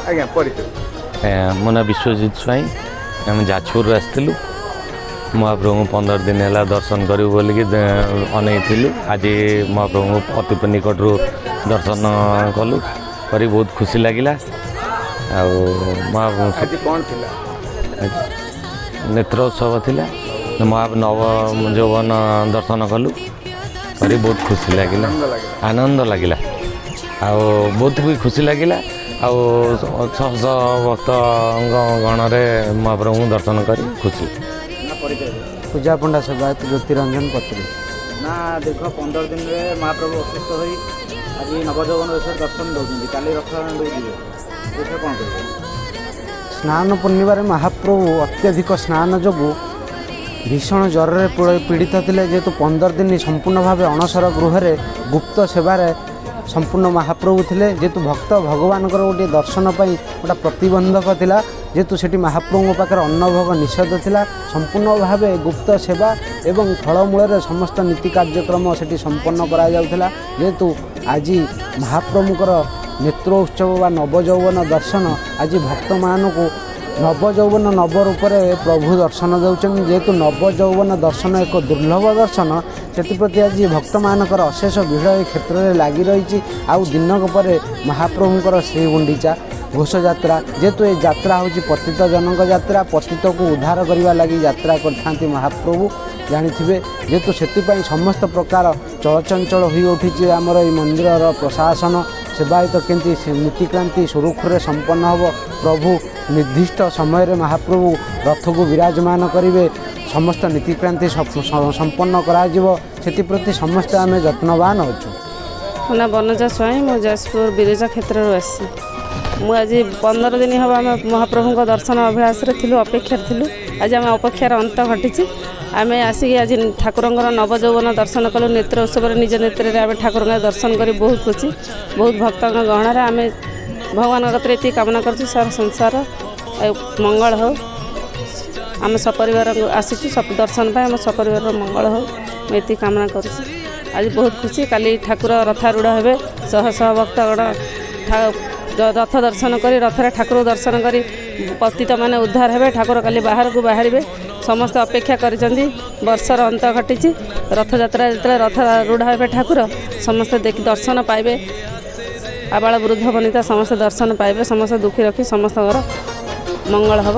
ଆଜ୍ଞା, ପରିଚୟ। ମୋ ନାଁ ବିଶ୍ୱଜିତ ସ୍ୱାଇଁ। ଆମେ ଯାଜପୁରରୁ ଆସିଥିଲୁ। ମହାପ୍ରଭୁଙ୍କୁ 15 ଦିନ ହେଲା ଦର୍ଶନ କରିବୁ ବୋଲିକି ଅନେଇଥିଲୁ। ଆଜି ମହାପ୍ରଭୁଙ୍କୁ ଅତି ନିକଟରୁ ଦର୍ଶନ କଲୁ, କରି ବହୁତ ଖୁସି ଲାଗିଲା। ଆଉ ମହାପ୍ରଭୁ ଆଜି କ'ଣ ଥିଲା? ନେତ୍ର ଉତ୍ସବ ଥିଲା। ମହା ନବ ଯୌବନ ଦର୍ଶନ କଲୁ, କରି ବହୁତ ଖୁସି ଲାଗିଲା। ଆନନ୍ଦ ଲାଗିଲା। ଆନନ୍ଦ ଲାଗିଲା ଆଉ ବହୁତ ବି ଖୁସି ଲାଗିଲା। ଆଉ ଶହ ଶହ ଭକ୍ତଙ୍କ ଗଣରେ ମହାପ୍ରଭୁଙ୍କୁ ଦର୍ଶନ କରି ଖୁସି। ନା, ପରିଚୟ। ପୂଜା ପଣ୍ଡା ସେବାୟତ ଜ୍ୟୋତିରଞ୍ଜନ ପତ୍ରୀ। ନା, ଦୀର୍ଘ 15 ଦିନରେ ମହାପ୍ରଭୁ ଅସୁସ୍ଥ ହୋଇ ଆଜି ନବଯୌବନ ବେଶରେ ଦର୍ଶନ ଦେଉଛନ୍ତି। କାଲି ରଥ ଯିବେ, ଏ ବିଷୟରେ କ'ଣ କହିବେ? ସ୍ନାନ ପୂର୍ଣ୍ଣିମାରେ ମହାପ୍ରଭୁ ଅତ୍ୟଧିକ ସ୍ନାନ ଯୋଗୁଁ ଭୀଷଣ ଜ୍ୱରରେ ପୀଡ଼ିତ ଥିଲେ। ଯେହେତୁ 15 ଦିନ ସମ୍ପୂର୍ଣ୍ଣ ଭାବେ ଅଣସର ଗୃହରେ ଗୁପ୍ତ ସେବାରେ ସମ୍ପୂର୍ଣ୍ଣ ମହାପ୍ରଭୁ ଥିଲେ। ଯେହେତୁ ଭକ୍ତ ଭଗବାନଙ୍କର ଗୋଟିଏ ଦର୍ଶନ ପାଇଁ ଗୋଟେ ପ୍ରତିବନ୍ଧକ ଥିଲା, ଯେହେତୁ ସେଠି ମହାପ୍ରଭୁଙ୍କ ପାଖରେ ଅନ୍ନଭୋଗ ନିଷେଧ ଥିଲା, ସମ୍ପୂର୍ଣ୍ଣ ଭାବେ ଗୁପ୍ତ ସେବା ଏବଂ ଫଳମୂଳରେ ସମସ୍ତ ନୀତି କାର୍ଯ୍ୟକ୍ରମ ସେଠି ସମ୍ପନ୍ନ କରାଯାଉଥିଲା। ଯେହେତୁ ଆଜି ମହାପ୍ରଭୁଙ୍କର ନେତ୍ର ଉତ୍ସବ ବା ନବଯୌବନ ଦର୍ଶନ, ଆଜି ଭକ୍ତମାନଙ୍କୁ ନବଯୌବନ ନବ ରୂପରେ ପ୍ରଭୁ ଦର୍ଶନ ଦେଉଛନ୍ତି। ଯେହେତୁ ନବଯୌବନ ଦର୍ଶନ ଏକ ଦୁର୍ଲଭ ଦର୍ଶନ, ସେଥିପ୍ରତି ଆଜି ଭକ୍ତମାନଙ୍କର ଅଶେଷ ଭିଡ଼ ଏ କ୍ଷେତ୍ରରେ ଲାଗି ରହିଛି। ଆଉ ଦିନକ ପରେ ମହାପ୍ରଭୁଙ୍କର ଶ୍ରୀଗୁଣ୍ଡିଚା ଘୋଷଯାତ୍ରା। ଯେହେତୁ ଏ ଯାତ୍ରା ହେଉଛି ପତିତ ଜନଙ୍କ ଯାତ୍ରା, ପତିତକୁ ଉଦ୍ଧାର କରିବା ଲାଗି ଯାତ୍ରା କରିଥାନ୍ତି ମହାପ୍ରଭୁ, ଜାଣିଥିବେ। ଯେହେତୁ ସେଥିପାଇଁ ସମସ୍ତ ପ୍ରକାର ଚଳଚଞ୍ଚଳ ହୋଇ ଉଠିଛି ଆମର ଏଇ ମନ୍ଦିରର ପ୍ରଶାସନ, ସେବାୟତ, କେମିତି ସେ ନୀତିକ୍ରାନ୍ତି ସୁରୁଖୁରୁରେ ସମ୍ପନ୍ନ ହେବ, ପ୍ରଭୁ ନିର୍ଦ୍ଦିଷ୍ଟ ସମୟରେ ମହାପ୍ରଭୁ ରଥକୁ ବିରାଜମାନ କରିବେ, ସମସ୍ତ ନୀତିକ୍ରାନ୍ତି ସମ୍ପନ୍ନ କରାଯିବ, ସେଥିପ୍ରତି ସମସ୍ତେ ଆମେ ଯତ୍ନବାନ ଅଛୁ। ମୋ ନାଁ ବନଜା ସ୍ୱାଇଁ। ମୁଁ ଯାଜପୁର ବିରଜା କ୍ଷେତ୍ରରୁ ଆସିଛି। ମୁଁ ଆଜି 15 ଦିନ ହେବ ଆମେ ମହାପ୍ରଭୁଙ୍କ ଦର୍ଶନ ଅଭିଳାଷରେ ଥିଲୁ, ଅପେକ୍ଷାରେ ଥିଲୁ। ଆଜି ଆମେ ଅପେକ୍ଷାର ଅନ୍ତ ଘଟିଛି। ଆମେ ଆସିକି ଆଜି ଠାକୁରଙ୍କର ନବଯୌବନ ଦର୍ଶନ କଲୁ। ନେତ୍ର ଉତ୍ସବରେ ନିଜ ନେତ୍ରରେ ଆମେ ଠାକୁରଙ୍କ ଦର୍ଶନ କରି ବହୁତ ଖୁସି। ବହୁତ ଭକ୍ତଙ୍କ ଗହଣରେ ଆମେ ଭଗବାନଙ୍କ କତିରେ ଏତିକି କାମନା କରୁଛୁ, ସାରା ସଂସାର ଆଉ ମଙ୍ଗଳ ହେଉ। ଆମେ ସପରିବାର ଆସିଛୁ ସବୁ ଦର୍ଶନ ପାଇଁ। ଆମ ସପରିବାରର ମଙ୍ଗଳ ହେଉ, ମୁଁ ଏତିକି କାମନା କରୁଛି। ଆଜି ବହୁତ ଖୁସି। କାଲି ଠାକୁର ରଥାରୂଢ଼ ହେବେ। ଶହ ଶହ ଭକ୍ତଗଣ ରଥ ଦର୍ଶନ କରି, ରଥରେ ଠାକୁର ଦର୍ଶନ କରି ପତିତମାନେ ଉଦ୍ଧାର ହେବେ। ଠାକୁର କାଲି ବାହାରକୁ ବାହାରିବେ। ସମସ୍ତେ ଅପେକ୍ଷା କରିଛନ୍ତି। ବର୍ଷର ଅନ୍ତ ଘଟିଛି। ରଥଯାତ୍ରା ଯେତେବେଳେ ରଥାରୂଢ଼ ହେବେ ଠାକୁର, ସମସ୍ତେ ଦେଖି ଦର୍ଶନ ପାଇବେ। ଆବାଳ ବୃଦ୍ଧ ବନିତା ସମସ୍ତେ ଦର୍ଶନ ପାଇବେ। ସମସ୍ତେ ଦୁଃଖୀ ରଖି ସମସ୍ତଙ୍କର ମଙ୍ଗଳ ହେବ।